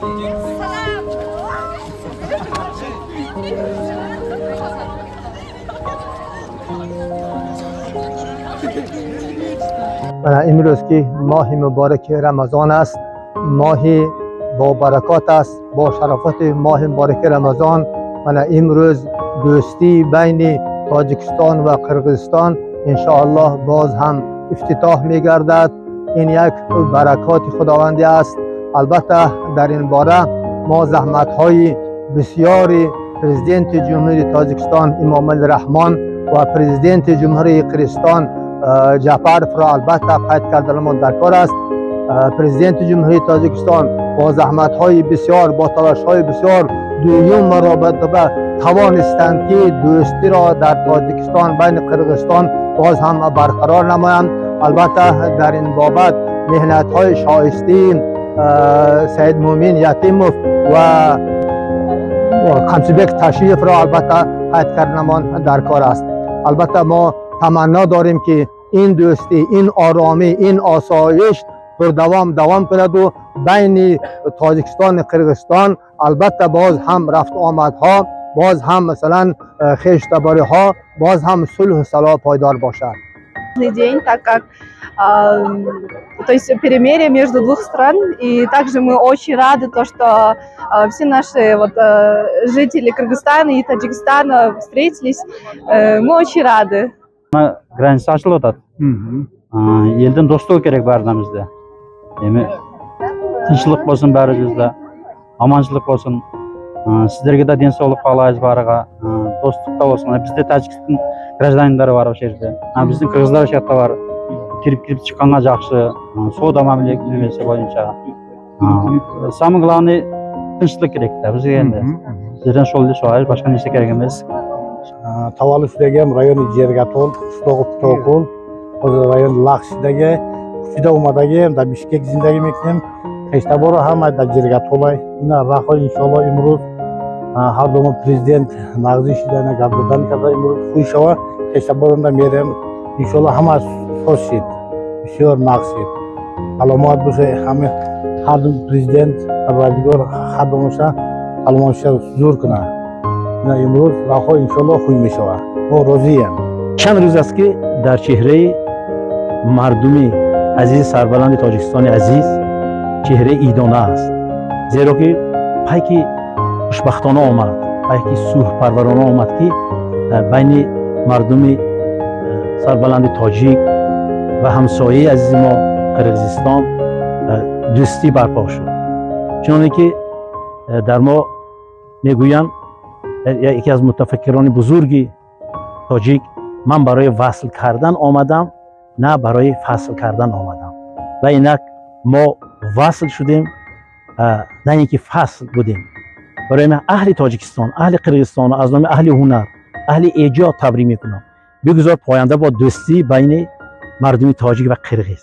Имрӯз ки моҳи мубораки Рамазон аст, моҳи бо баракот аст, бо шарофати моҳи мубораки Рамазон мана имрӯз дӯстии байни Тоҷикистон ва Қирғизистон иншоаллоҳ боз ҳам ифтитоҳ мегардад. Ин як баракоти худовандӣ аст. Албатта, дар ин бора мо заҳматҳои бисёри Президенти Ҷумҳурии Тоҷикистон Эмомалӣ Раҳмон ва Президенти Ҷумҳурии Қирғизистон Ҷапаровро албатта қайд карданамон дар кор аст. Президенти Ҷумҳурии Тоҷикистон бо заҳматҳои бисёр, бо талошҳои бисёр дуюм маротиба тавонистанд, ки дӯстиро дар Тоҷикистон байни Қирғизистон боз ҳам барқарор намоянд. Албатта, дар ин бобат меҳнатҳои шоистаи Саидмӯмин Ятимов ва Қамчибек Ташиевро албатта қайд карданамон дар кор аст. Албатта, мо таманно дорем, ки ин дӯстӣ, ин оромӣ, ин осоиш пурдавом давом кунаду байни Тоҷикистону Қирғизистон албатта боз ҳам рафту омадҳо, боз ҳам, масалан, хештабориҳо, боз ҳам сулҳу салоҳ пойдор бошад. День, так как, то есть, перемирие между двух стран, и также мы очень рады то, что все наши вот жители Кыргызстана и Таджикистана встретились, мы очень рады. Граница ачылып атат, элдин достугу керек баарына. Бизде эми тынччылык болсун, баарыбызда аманчылык болсун. Сиздерге да ден соолук каалайбыз, баарыга достук да болсун. Бизде Тажикстан гражданиндары бар ошол жерде, биздин кыргыздар ошол жакта бар. Кирип кирип чыкканга жакшы, соода мамиле немеси боюнча. Самый главный, тынчтык керек да бизге. Энди сиздерден ошол эле сурайбыз, башка нерсе керек эмес. Tavallud shudagam rayoni Jiergatol, qishlog'i Putokul, hozir rayon Лахшидаги, Кучида омадагем, дар Бишкек зиндагӣ мекунем. Хештаборо ҳама дар Ҷиргатолай. Ина раҳо, иншоалло, имрӯз ҳар думо президент нағзӣ шида, гап задан карда, имрӯз хуй шава, хештаборонда мерем, иншоалло. Ҳама соз шид, бисёр нағз шид, саломат боше ҳама. Ҳар ду президент, Парвардигор ҳар думоша саломатиша зур кунад. Ина имрӯз раҳо, иншоалло, хуй мешавад, мо розием. Чанд рӯз аст, ки дар чеҳраи мардуми азизи сарбаланди Тоҷикистони азиз чеҳраи идона аст, зеро ки пайки хушбахтона омад, пайки сулҳпарварона омад, ки байни мардуми сарбаланди тоҷик ва ҳамсояи азизи мо Қирғизистон дӯстӣ барпо шуд. Чуноне ки дар мо мегӯянд, яке аз мутафаккирони бузурги тоҷик: «Ман барои васл кардан омадам, на барои фасл кардан омадам». Ва инак мо васл шудем, на ин ки фасл будем. Барои ман аҳли Тоҷикистон, аҳли Қирғизистон аз номи аҳли ҳунар, аҳли эҷод табрик мекунам. Бигузор поянда бо дӯстӣ байни мардуми тоҷик ва қирғиз.